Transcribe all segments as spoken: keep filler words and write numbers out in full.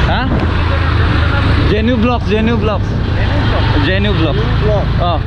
Ha? Jenu Vlogs, Jenu Vlogs. Jenu Vlogs. Jenu Vlogs. Oh.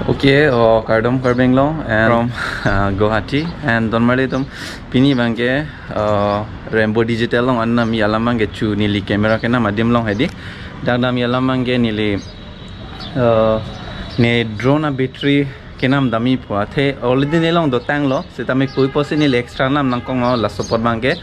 Okay, oh, kardom Karbi Anglong and from uh, Guwahati and donmarli atum, pini abangke uh, Rainbow Digital along an damji alam abangke chu neli camera kenam adim along hedi. Dak damji alam abangke neli uh, ne drone a battery kenam damji pu athe already ne along dotanglo, setame koi pusi neli extra nam nangkoklo, laso apot abangke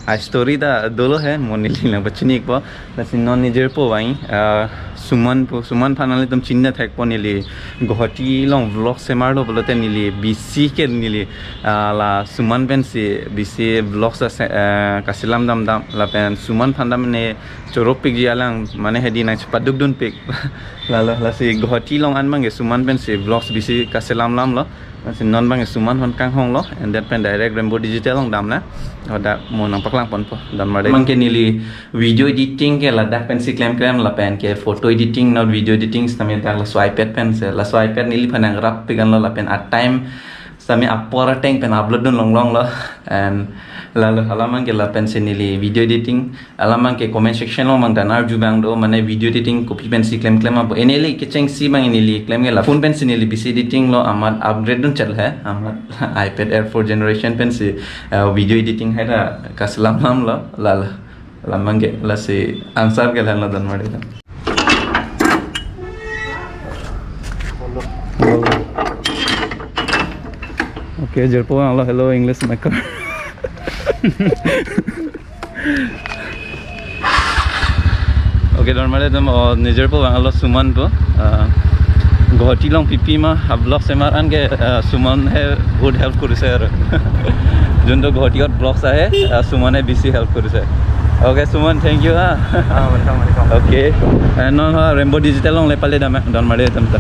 a story ta dolo he, mo neli nangpachini-ikpo. Lasi non ne jirpo abang, ah, Suman pu, Suman aphan nanglitum chinine thekpo, neli Guwahati along vlog semarlo pulote neli bisi ke neli, ah, la Suman pensi bisi vlogs ase, ah, kaselam damdam, lapen Suman aphan ta mane choropikji alang, mane hedi nangchepadukdunpik. Lalo, lasi Guwahati along an abangke Suman pensi vlogs bisi kaselamlamlo. Lasi non abangke Suman aphan kanghonglo, and then pen direct Rainbow Digital along damnang. Hadak mo nangpaklangponpo, donmarli. Abangke neli video editing ke ladak pensi klemklem, lapen ke photo editing, not video editing, setame dak laso iPad pensi, laso iPad neliphan nangrap-ik anlo, lapen a time setame apor ateng pen upload dun longlonglo. And lalo alam abangke lapensi neli video editing alam abangke comment section along abang ta nangarju abang do, mane video editing kopi pensi klemklem ma pu. Neli kechengsi abang neli klem ke la phone pensi neli bisi editing lo, amat upgrade dun chot he, amat iPad Air four generation pensi, eh, video editing hai ta kaselamlamlo, lalo. Alam abangke lasi answer ke lahenlo, donmarli atum. Okay, jirpo abang lo, hello English maker. Okay, donmarli atum, oh, ne jirpo abang lo Suman pu. Ah, Guwahati along pipi ma, ha vlog semar an ke, ah, Suman he bahut help korise aru. Juntu Guwahati ot vlogs ahe, ah, Suman he bisi help korise. Okay, Suman, thank you ha. Ah, welcome, welcome. Okay. And non ha Rainbow Digital along le pale dam, donmarli atum ta.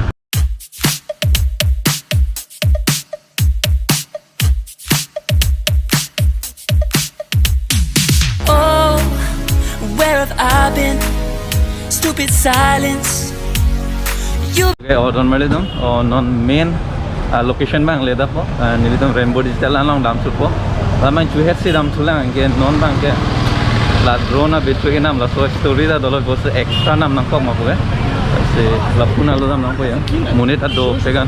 Oh, where have I been? Stupid silence. You Okay, oh, donmarli atum, oh, non main, ah, location abang le dampo, ah, nelitum Rainbow Digital along damthupo. Alam abang chu hetsi damthulang ke, non abangke la drone a battery kenam laso story ta dolo, pusi extra nam nangkok ma pu ke. Si lapu nalo dam nangpo ya. Monit ta dopik an.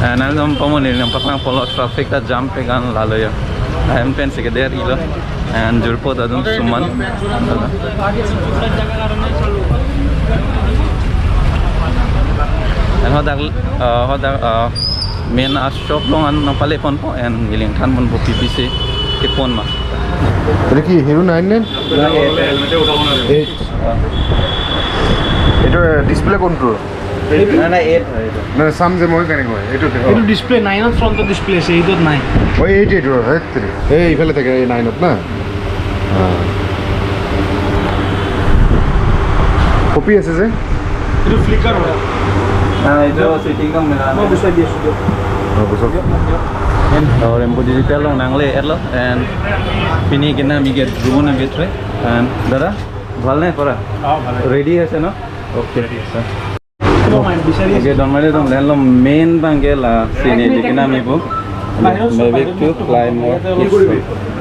Ah, nanglitum pamoni nangpaklangponlo, traffic ta jam-pik an, lalo ya. Ahem pensi ke der-ilo. And jirpo ta atum Suman. And hadak, uh, hadak, uh, main a shop along an nangpaleponpo and neli nangthanponpo P P C kepon ma. এটা কি hero nine nine? Eight. এইটো ডিছপ্লে কোনটো? না, না, এইট হয় এইটো। না, চাম যে মই কেনেকৈ হয়, এইটো দেখুৱাওক। এইটো ডিছপ্লে নাইনত ফ্ৰণ্টত ডিছপ্লে আছে, এইটত নাই। অ, এইট, এইট হয়, ধেৎ তেৰি। এই ইফালে থাকে, এই নাইনত না? অ। কপি আছে যে? এইটো ফ্লিকাৰ হয়। না, এইটো চিটিং একদম মিলা মই নাই। গুচাই দি আছোঁ দিয়ক। অ, গুচাওক। দিয়ক, দিয়ক। And, uh, Rainbow Digital along nangle-etlo, and pini kena mige drone a battery, and দাদা, ভালনে পৰা? অ, ভালে। ৰেডি আছে ন? অ'কে। ৰেডি আছে। Okay, donmarli atum, lahenlo main abangke la si neli kenam ipu. Mavic two Play More Kids.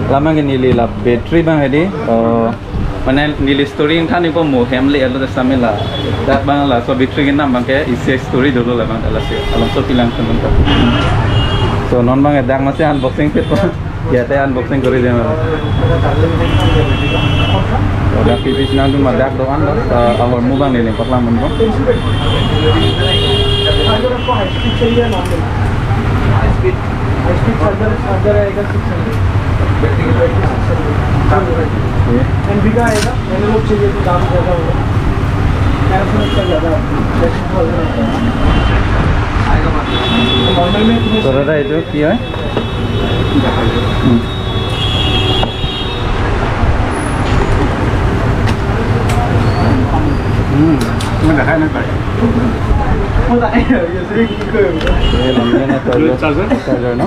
Alam abangke neli la battery abang hedi, oh, mane neli story nangthan-ikpo, mo hem le-etlo, setame ladak abang laso battery kenam abangke isi story dolo, la abang lasi alam so pilang teman ta. So non abangke dak masi unboxing pit po. Yate unboxing kori dam. Hadak P P C nangtum hadak do-an lo, eh, ahormu abang neli nangpaklangponpo. High speed, high speed charger, charger आएगा six hundred, battery six hundred. ये। NB का आएगा, एनालॉग चाहिए तो दाम ज़्यादा होगा, पैरासोनिक का ज़्यादा है, सिक्सटीन थाउजेंड आता है। नॉर्मल में तुम्हें तो दादा, ये तो क्या है? Hmm. Mo dekhai nai pai. Mo dekhai nai pai. Ye longlen charger. Charger? Charger, no?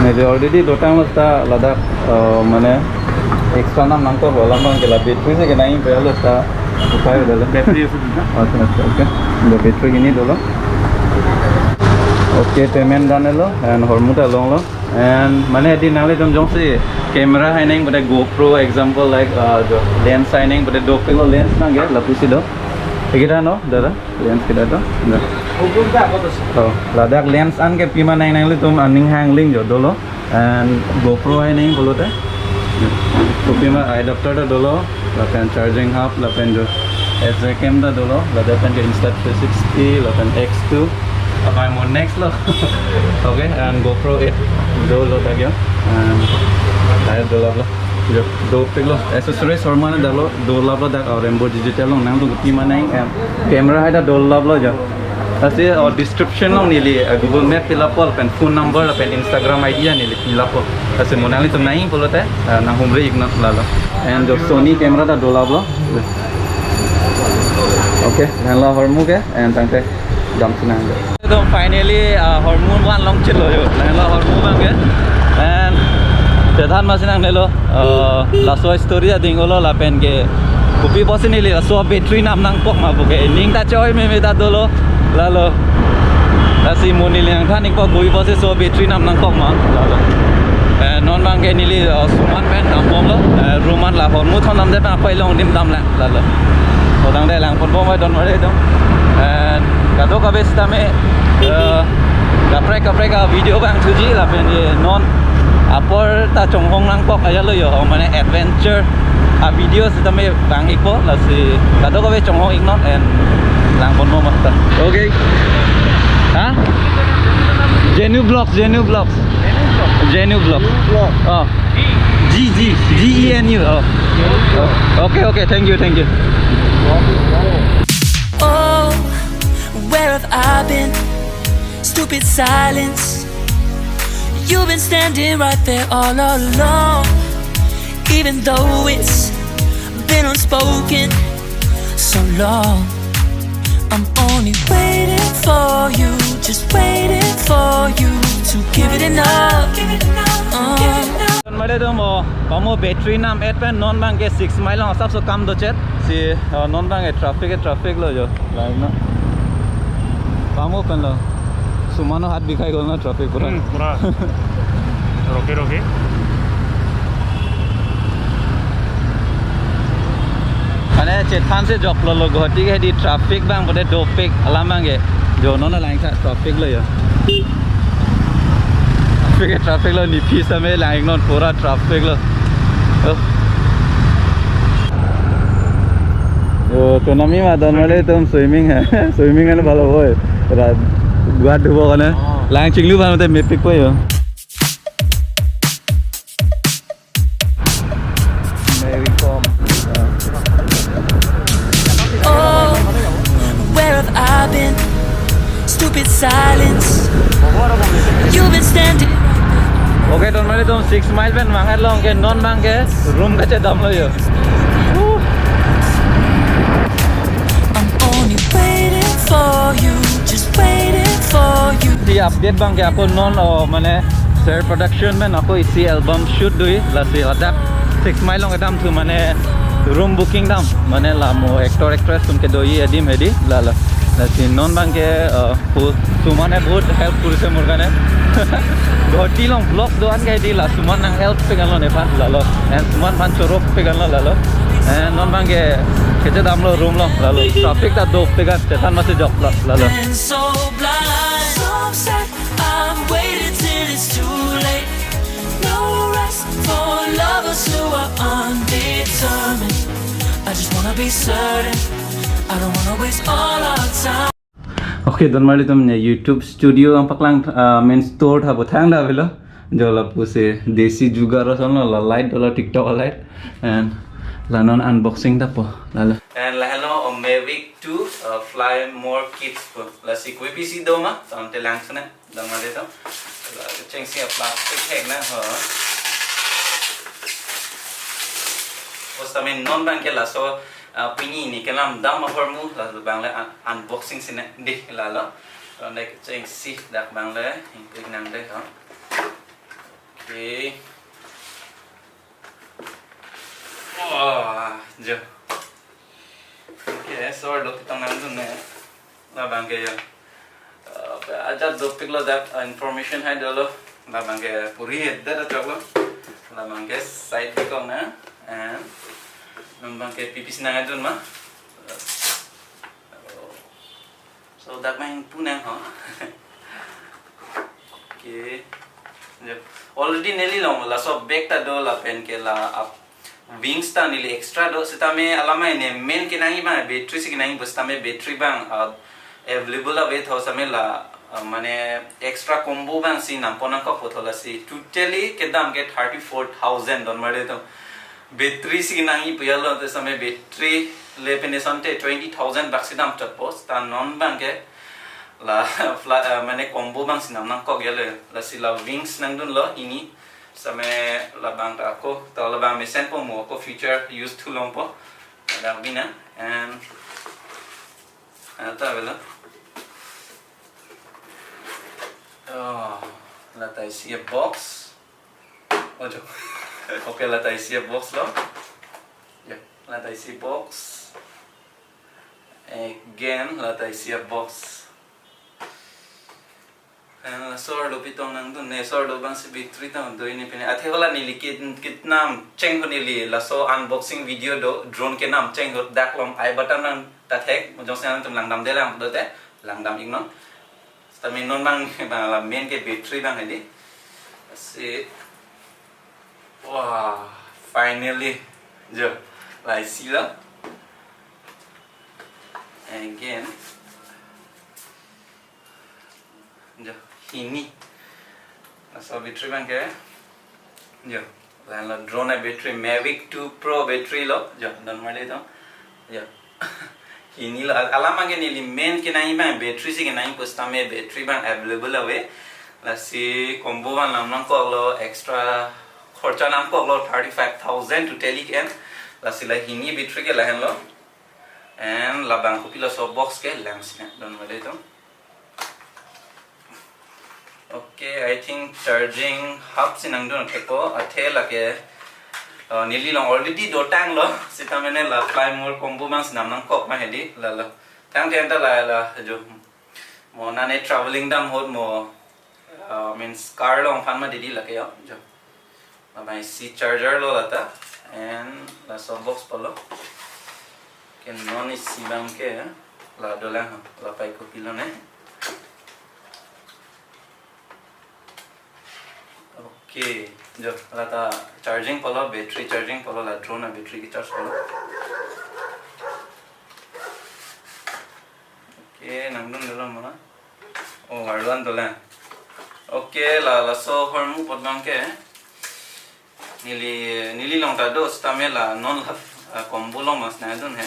Neli already dotanglo seta ladak, eh, mane extra nam nangkok lo, alam abang ke la battery si kenangji pe lo seta upai avedet lo. Battery ase na? Oke, oke, oke. The battery hini dolo. Oke, payment done lo, and hormu ta longlo. And mane di nanglitum jongsi camera hai nangji pute GoPro example like, uh, jo lens hai nangji pute dopiklo, lens nangke lapusi do. Ekita no, dada, lens kita do. Da. Hukum ta apa tuh? Oh, ladak lens an ke pima nangji nanglitum aning hangling jo dolo. And GoPro hai nangji pulote. Kopima adapter ta dolo, lapen charging hub, lapen jo S J cam ta dolo, lapen ke Insta three sixty, lapen X two. Apa mo next lo? Okay, and GoPro eight dolo tagyo. And layer dolo lo. Jo, dopiklo. Accessories hormu ta dolo, dolo lo dak, uh, Rainbow Digital along nangtum kopima nangji, and camera hai ta dolo lo jo. Lasi, uh, description along neli, uh, Google Map pilappo, lapen phone number, lapen Instagram I D ya neli pilappo. Lasi mo nanglitum nangji pulote, uh, nanghumri iknon lalo. And jo Sony camera ta dolo lo. Okay, lahenlo hormu ke, and tangte damsi nang. Ekdom finally, uh, hormu van longchitlo jo. Lahenlo hormu abang ke. And chethan masi nangnelo, uh, laso story ading olo lapen ke kopi pusi neli laso battery nam nangkok ma pu ke ning ta choi meme ta dolo lalo. Lasi mo neli nangthan ikpo kopi pusi laso battery nam nangkok ma lalo. Eh, non abang ke neli, eh, suman pen dambomlo, eh, room an la hormu thondamde pen apai along adim damlang lalo. Tangte langponbom bai donmari atum. And kadokave sitame, eh, kaprek kaprek a-video abang thuji lapen ke non apor ta chonghong nangkok ajat lo jo, mane adventure a-video sitame vang ikpo, lasi kadokave chonghong iknon and langponbom ata. Okay. Ha? Genu Vlogs, Genu Vlogs. Genu Vlogs. Oh. G, G, G E N U. Oh. Oh. Okay, okay. Thank you, thank you. Oh, where have I been? Stupid silence. You've been standing right there all along. Even though it's been unspoken so long, I'm only waiting for you, just waiting for you to give it enough. Uh. Mare do mo, pamo battery nam et pen non abang ke Six Mile along asapso kam dochot. Si, uh, non abang ke traffic ke traffic lo jo. Like na. Pamo pen lo. Suman o hat bikhai gol na traffic pura. Hmm, pura. Roke, roke. Mane chethan si joklo lo Guwahati ke di traffic abang pute dopik alam abang ke. Jo non alang ta traffic lo jo. Traffic ke traffic lo, niphi sitame lang non pura traffic lo. Oh. Jo, tsunami ma donmari atum swimming hai. Swimming kan bhalo hoi. Ra, guat dhubo karone. Oh. Lang chinglu bhalo te mepik po jo. Mary Kom. Oh, where have I been? Stupid silence. You've been standing. Okay, donmari atum Six Mile pen vang-et long ke non abang ke room kachedam lo jo. I'm only waiting for you, just waiting for you. Di update abang ke ako non, oh, mane Ser Production pen ako isi album shoot do-i, lasi ladak Six Mile along kedam thu mane room booking dam, mane la mo actor actress atum kedo-i adim hedi lalo. Lasi non abang ke, uh, pu-, Suman e bahut help korise mor karone. Guwahati along vlog do-an ke di la Suman nang help pik anlo nephan lalo. And Suman aphan choro pik anlo lalo. And non abang ke kachedam lo room along lalo. Traffic ta dopik an, chethan masi joklo lalo. Been so blind. So upset, I'm waiting till it's too late. No rest for lovers who are undetermined. I just wanna be certain. I don't wanna waste all our time. Okay, donmari atum, ne YouTube studio nangpaklang, ah, main store tha puthang da avelo. Jo lapusi desi jugaad ason lo, la light dolo, TikTok light. And la non unboxing ta po lalo. And lahenlo, oh, Mavic two, uh, Fly More Kids po. Lasi kopi si do ma, tangte langsun-e. Donmari atum. La chengsi a-plastic hek na ho. Bos tame non abang ke laso, ah, pini ni kelam dam ahormu, laso abang le un-, unboxing sine di lalo. Tangte chengsi dak abang le ingpik nang de ho. Okay. Wah, jo. Okay, so dopik tong nangdun ne. Labang ke ya. Uh, ajat dopik lo dak, uh, information hai dolo. Labang ke puri head dak chok lo. Labang ke side bikong na. And non bang ke P P C nang adun ma. So dak main punang ho. Okay. Yep. Already neli long laso bag ta do lapen ke la ap wings ta neli extra do sitame alamai ne main kenangji bang battery si kenangji pu sitame battery bang, uh, available ave tho sitame la, uh, mane extra combo bang si nampon nangkok po tho lasi totally kedam ke thirty four thousand don mare to. Battery si kenangji pu ya lo te sitame battery le pen asonte twenty thousand bak si dam chot po sita non bang ke la fla-, uh, mane combo bang si nam nangkok ya le lasi la wings nangdun lo hini. Sitame labang ta ako, ta labang mesen po mo ako future use thu long po. Dak bina and anta avelo. Oh, la ta isi a box. Oh, jo. Okay, la ta isi a box lo. Ya, la ta isi box. Again, la ta isi a box. And so dopik tong nangdun ne so do bang si battery tong do ini pine. Athe hala neli kit, kit nam cheng ho neli laso unboxing video do drone kenam cheng ho dak long I button nang ta thek mo jongsi nangtum langdam de lang do te langdam iknon. Sitame non bang, bang la main ke battery bang hedi. That's it. Wah, finally. Jo, la isi lo. Again. Jo, hini. Laso battery bang ke. Jo, la lo drone a battery Mavic two Pro battery lo. Jo, don mali to. Jo. Hini lo al-, alam bang ke neli main kenangji bang battery si kenangji pu sitame battery bang available ave. Lasi combo bang nam nangkok lo extra khorcha nangkok lo thirty five thousand totally ke-en. Lasi la hini battery ke lahen lo. And labang kopilo so box ke lang si na don mali to. Okay, I think charging hub si nangdun thepo, athe lake, uh, neli long already dotang lo, sita mene la fly mode combo bang si nam nangkok ma hedi, la la. Tang tang ta la la jo. Mo nane traveling dam hot mo, uh, means car long phan ma didi lake yo, jo. Labang isi charger lo lata, and laso box polo. Ke non isi bang ke, la dolang, la pai kopilo ne. Okay, jo, lata charging polo, battery charging polo, la drone a battery ke charge polo. Okay, nangdun dolo mona. Oh, arlo an dolang. Okay, la, laso hormu pot bang ke. Neli, neli long ta do, sitame la non la, ah, combo long mas nangdun he.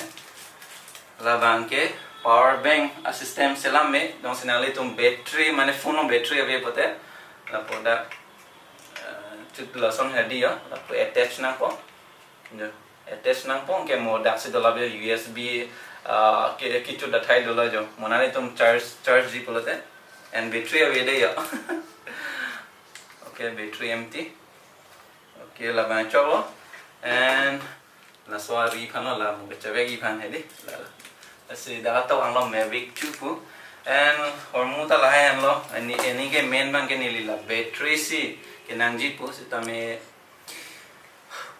Labang ke power bank a system selam me, jongsi nanglitum battery, mane phone long battery ave pote. Lapu dak, ah, chut lason hedi yo, lapu attach nangpo. Jo. Attach nangpo ke mo dak si dola be U S B, ah, ke, kecho dathai dola jo. Mo nanglitum charge, charge ji pulote. And battery ave de yo. Okay, battery empty. Okay, labang chok lo. And laso ari phan lo la mo kechevek-ji phan hedi. La, la. Lasi dak atok ang lo Mavic two pu. And hormu ta lahai an lo. Ini, ini ke main bang ke neli la battery si kenangji pu sitame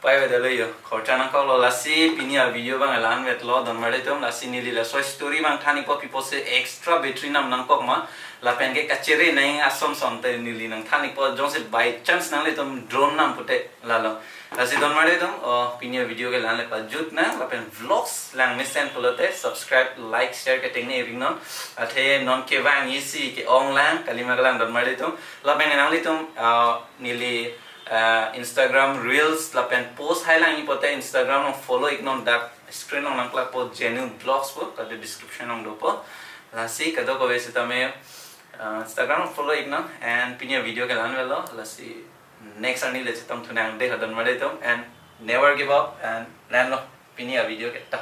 pai ave dolo yo. Khorcha nangkok lo lasi pini a video bang la-an vet lo don mare tum lasi neli laso story bang than ikpo pipo se extra battery nam nangkok ma lapen ke kachere nang ason son te neli nangthan ikpo jongsi by chance nanglitum drone nam pute la lo. Lasi don mare tum, oh, pini a video ke la-an le pajut na lapen vlogs lang mesen pulote subscribe, like, share ke tengne ring non. Athe non kevang isi ke-ong lang kalima kelang don mare tum. Lapen nanglitum, ah, neli, ah, Instagram reels lapen post hai lang ipote Instagram long follow iknon dak screen long nangklak po Genuine Vlogs po kado description long dopo. Lasi kadokave sitame, ah, Instagram long follow iknon and pini a video ke la-an vet lo lasi next arni le chetong thunang de ha don mare tum and never give up and la-an lo pini a video ke ta.